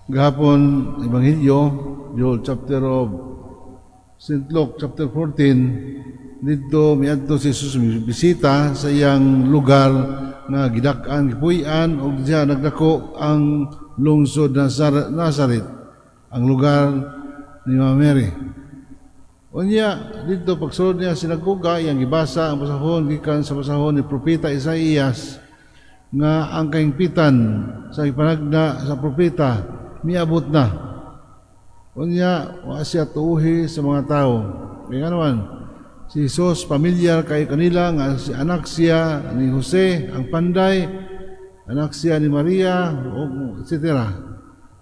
Gahapon, Ebanghelyo, the chapter of St. Luke, chapter 14, didto miadto si Jesus, bisita sa iyang lugar nga gidak-an, gipuy-an, ug diya nagdako ang lungsod Nazaret, ang lugar ni Mama Mary. Unya, didto pagsulod niya sa sinagoga, iyang gibasa ang basahon gikan sa basahon ni Propeta Isaías nga ang kahingpitan sa ipanagna sa propeta miabot na. Unya, wa siya tuuhi sa mga tao. Kaya nga naman, si Jesus pamilyar kay kanila nga si anak siya ni Jose ang panday, anak siya ni Maria, etc.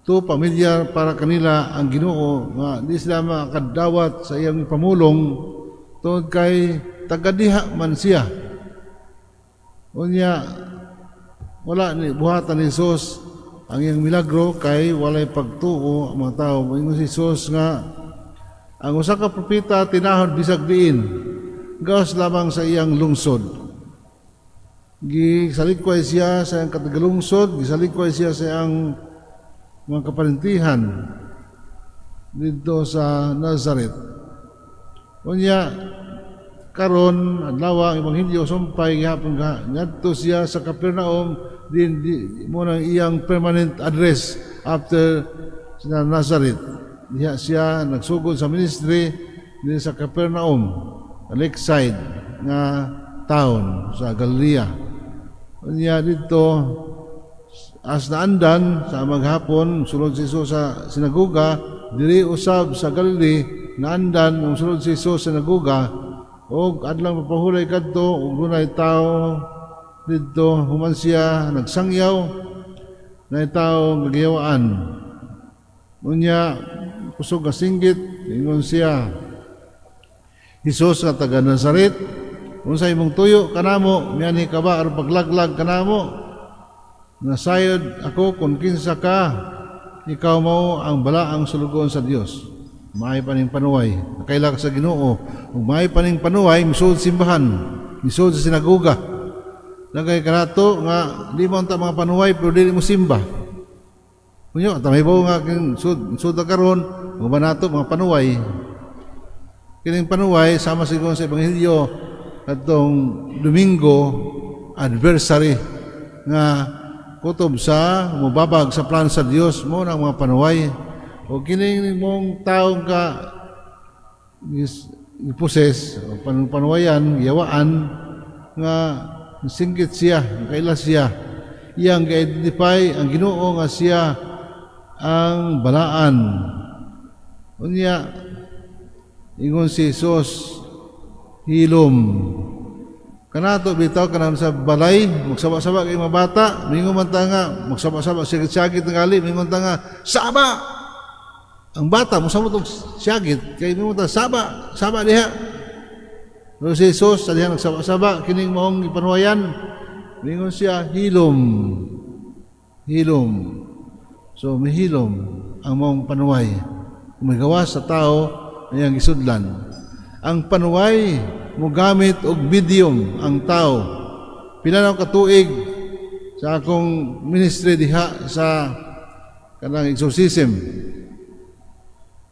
To pamilyar para kanila ang Ginoo nga di sila makadawat sa iyang pamulong tungod kay tagadiha man siya. Unya, wala ni buhatan ni Jesus ang iyang milagro kay walay pagtuo ang mga tao. Moingon si Jesus nga ang usa ka propeta tinahod bisag diin, gawas lamang sa iyang lungsod. Gisalikway siya sa iyang katagalungsod, gisalikway siya sa iyang mga kaparintihan didto sa Nazaret. Unya, karon adlaw ang ebanghelyo sumpay gihapon nga ngadto siya sa Capernaum din di, mao nang iyang permanent address after sa Nazaret. Diha siya nagsugod sa ministry din sa Capernaum, lakeside nga town sa Galilea. Unya didto as naandan sa maghapon, sulod si Jesus sa sinagoga diri usab sa Galilee. Naandan ug sulod si Jesus sa sinagoga og adlang mapahulay kadto ug dunay tao didto. Human siya nagsangyaw, na tao nga giyawaan. Unya kusog nga singgit, ingon siya, "Jesus nga taga Nazaret, unsa imong tuyo kanamo? Mianhi ka ba aron paglaglag kanamo? Nasayod ako kung kinsa ka, ikaw mao ang balaang sulugoon sa Dios." Maay pa ning panuway. Nakaila ka sa Ginoo. Ug maay pa ning panuway, misud simbahan, misud sa sinagoga. Nagay kanato nga di mo unta mga panuway pero dili mo simba. Kunyo, tamay nga king sud sud karon, uban nato mga panuway. Kining panuway sama siguro sa ebanghelyo katong Domingo, adversary nga kutob sa mubabag sa plan sa Dios mao nang mga panuway. O kining mong taong ka is i-possess o panuwayan, giyawaan nga singgit siya, kaila siya. Iyang ga-identify ang Ginoo nga siya ang balaan. Unya, ingon si Jesus, "Hilom." Kanato bitaw kanang sa balay, magsaba-saba kay mga bata, mingon man ta nga, magsaba-saba, syagit-syagit ng gali, mingon ta nga, "Saba!" Ang bata, mosamot og syagit, kay mingon ta, "Saba, saba diha." Pero si Jesus, sa diha nagsaba-saba, kining maong ipanuwayan, mingon siya, "Hilom. Hilom." So, mihilom ang maong panuway. Umigawas sa tao, iyang gisudlan. Ang panuway, mogamit og medium ang tao. Pila na katuig sa akong ministry diha sa kanang exorcism.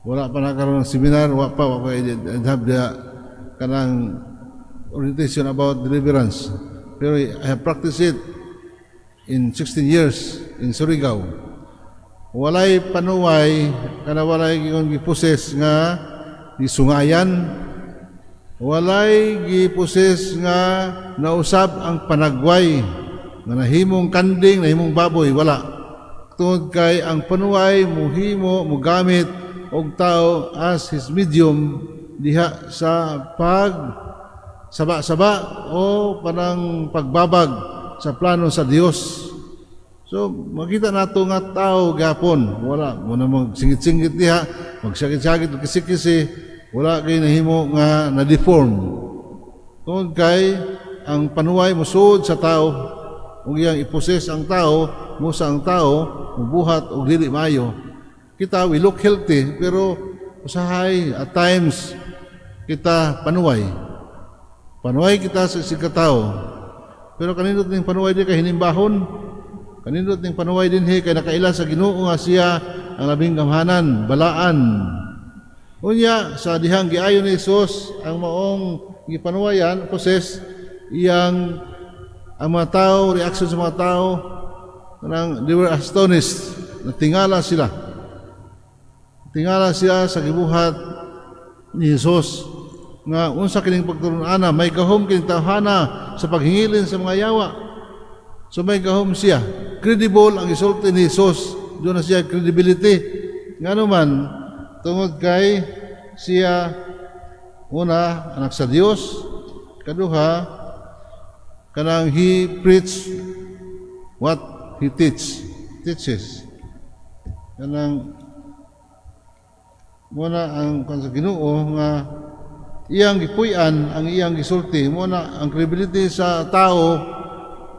Wala pa na karon ng seminar, wa pa I have the kanang orientation about deliverance. Pero I have practiced it in 16 years in Surigao. Walay panuway kana walay gigon gi-possess nga gisungayan, walay gi-possess nga nausab ang panagway nga nahimong kanding, nahimong baboy, wala. Tungod kay ang panuway muhimo, mugamit og tao as his medium diha sa pag saba-saba o panang pagbabag sa plano sa Dios. So makita nato nga tao gapon, wala mo na magsingit-singit diha, magsakit-sakit, kisi-kisi, wala kay nahimo nga na-deform. Tungod kay ang panuway musuod sa tao ug iyang i-possess ang tao, musa ang tao, mubuhat og dili maayo. Kita, we look healthy, pero usahay at times kita panuway. Panuway kita sa katao. Pero kanindot ning panuway di kay hinimbahon. Kanindot ning panuway dinhi kay nakaila sa Ginoo nga siya ang labing gamhanan, balaan. Unya sa dihang giayo ni Jesus ang maong gipanuwayan, poses iyang ang mga tao, reaction sa mga tao, kanang they were astonished, natingala sila. Tingala sila sa gibuhat ni Jesus nga unsa kining pagtulon-ana, may gahom kining tawhana sa paghingilin sa mga yawa. So may gahom siya. Credible ang isulti ni Jesus. Duna siya credibility. Ngano man, tungod kay siya, una, anak sa Dios, kaduha, kanang he preach what he teaches. Kanang muna ang kan sa Ginoo nga iyang gipuy-an ang iyang gisulti. Mo na ang credibility sa tao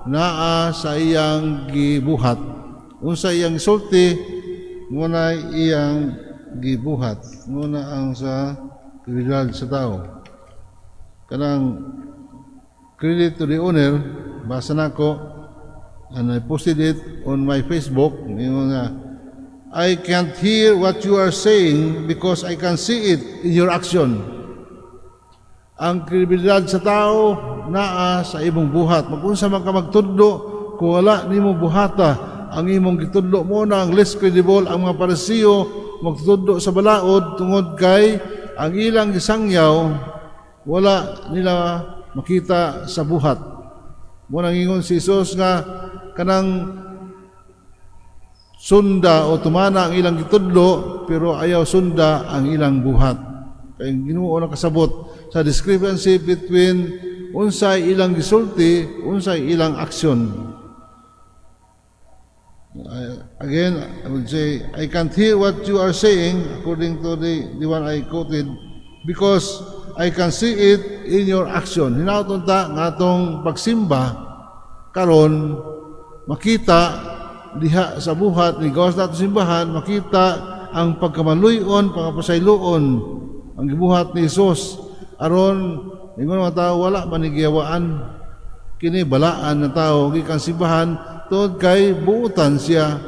naa sa iyang gibuhat. Unsa iyang gisulti, mo na iyang gibuhat. Mo na ang sa kredibilidad sa tao. Kanang credit to the owner, basa nako and I posted it on my Facebook, ingon nga, "I can't hear what you are saying because I can see it in your action." Ang kredibilidad sa tao naa sa imong buhat. Magunsa man ka magtudlo, kung wala nimo buhata ang imong gitudlo, mo na ang less credible. Ang mga Parisiyo magtudlo sa balaod tungod kay ang ilang gisangyaw wala nila makita sa buhat. Mo nang ingon si Jesus nga kanang sunda o tumana ang ilang gitudlo pero ayaw sunda ang ilang buhat. Kay ang Ginoo nakasabot sa discrepancy between unsay ilang gisulti, unsay ilang aksyon. Again, I would say, "I can't hear what you are saying," according to the one I quoted, "because I can see it in your action." Hinaot unta nga atong pagsimba karon makita diha sa buhat ni gawas nato simbahan, makita ang pagkamaluy-on, pagkapasayloon ang gibuhat ni Jesus aron ingon mga tao, wala man ni giyawaan kini, balaan na tao gikan simbahan tungod kay buutan siya.